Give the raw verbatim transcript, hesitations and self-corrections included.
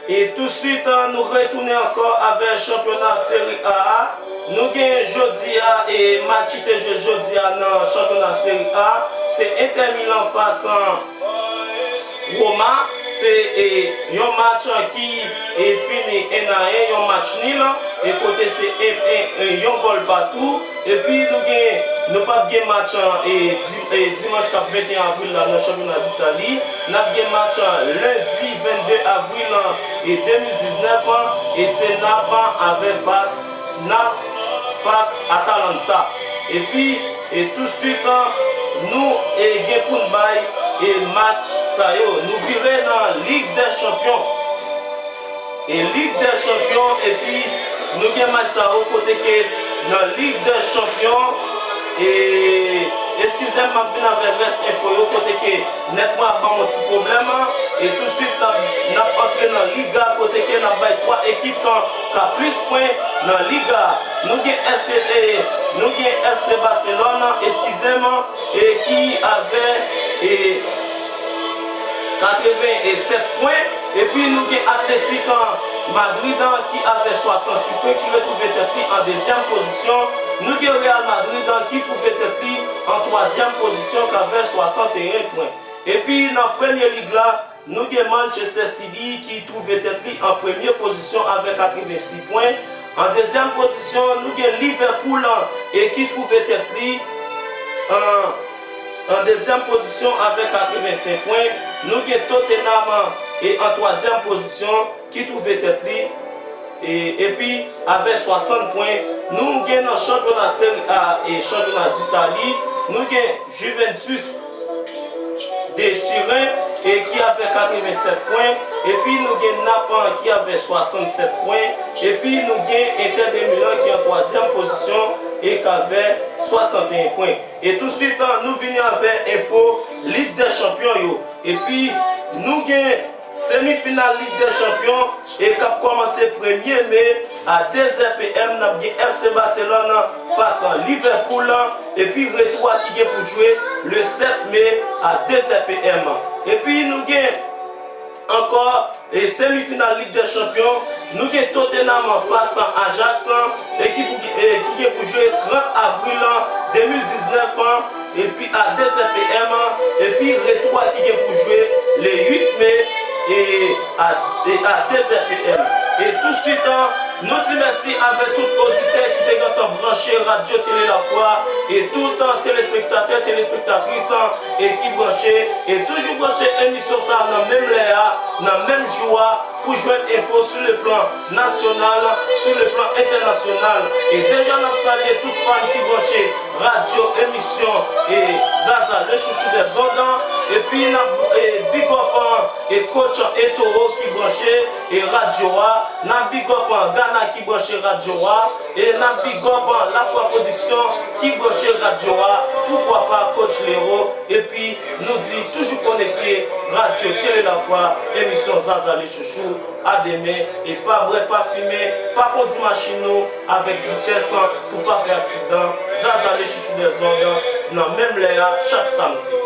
E touswit, an, nou retounen ankò avè chanpyona Seri A a. Nou gen jodi a, e match ki te jwe jodi a nan chanpyona Seri A, se Inter Milan fas, an, Roma. Se, e, yon match, an, ki, e, fini en a en, yon match nil, an, e kote se en, en, en, yon gòl patou. Epi nou gen, nou p ap gen match, an, e, di-, e, dimanch k ap venteyen avril la nan chanpyona Ditali. N ap gen match, an, lendi vennde avril, an, e, de mil diznèf, an, e se Nap, an, avè fas, Nap fas Atalanta. Epi, e touswit, an, nou, e, gen pou n bay, e, match sa yo. Nou vire nan Lig dè Chanpyon. E Lig dè Chanpyon, epi nou gen match sa yo kote ke nan Lig dè Chanpyon, e, eskize m, m ap vin avè rès enfo yo kote ke nèt mwen ap ban m yon ti pwoblèm, e touswit n ap, n ap antre nan Liga kote ke n ap bay twa ekip k, k a plis pwen nan Liga. Nou gen S T, e, nou gen F C Barcelone, eskize m, e ki avè, e, katrevennsèt pwen. Epi nou gen Atletik, an, Madrid, an, ki avè swasantuit pwen, ki retwouve tèt li an dezyèm pozisyon. Nou gen Real Madrid, an, ki twouve tèt li an twazyèm pozisyon, k avè swasanteyen pwen. Epi nan Premye Lig la, nou gen Manchester City ki twouve tèt li an premye pozisyon avè katrevensis pwen. An dezyèm pozisyon, nou gen Liverpool, an, e ki twouve tèt li an, an dezyèm pozisyon avè katrevensenk pwen. Nou gen Tottenham, an, e an twazyèm pozisyon ki twouve tèt li, e, epi avè swasant pwen. Nou gen nan chanpyona Seri A e chanpyona Ditali, nou gen Juventus de Turen, e ki avè katrevennsèt pwen. Epi nou gen Nap, an, ki avè swasannsèt pwen. Epi nou gen Inter de Milan ki an twazyèm pozisyon e k avè swasanteyen pwen. E touswit, an, nou vini avè enfo Lig dè Chanpyon yo. Epi nou gen semifinal Lig dè Chanpyon e k ap kòmanse premye me a de zè P M. N ap gen F C Barcelone fas a Liverpool, epi retou a ki gen pou jwe le sèt me a de zè P M. Epi nou gen ankò e semifinal Lig dè Chanpyon, nou gen Tottenham fas a Ajax, e ki pou, e ki gen pou jwe trant avril de mil diznèf, epi a de zè P M, epi retou a ki gen pou jwe le uit me, e a, e a de zè P M. E touswit, nou di mèsi avèk tout oditè ki te gentan branche Radyo Tele Lafwa, e tout telespektatè, telespektatris, e ki branche, e toujou branche emisyon sa a nan menm lè a, nan menm jou a, pou jwenn enfo sou le plan nasyonal, sou le plan entènasyonal. E deja n ap salye tout fan ki branche radyo emisyon e Zaza le chouchou des ondes. Epi n ap, e, big up, e, coach Etoro ki branche, e, radyo a. N ap big up, Gana ki branche radyo a. E n ap big up, Lafwa Pwodiksyon ki branche radyo a. Poukwa pa coach Lero. Epi nou di toujou konekte Radyo Tele Lafwa, emisyon Zaza le chouchou. A demen, e pa bwè, pa fimen, pa kondi machin nou avèk vitès pou pa fè aksidan. Zaza le chouchou des ondes nan menm lè a chak samdi.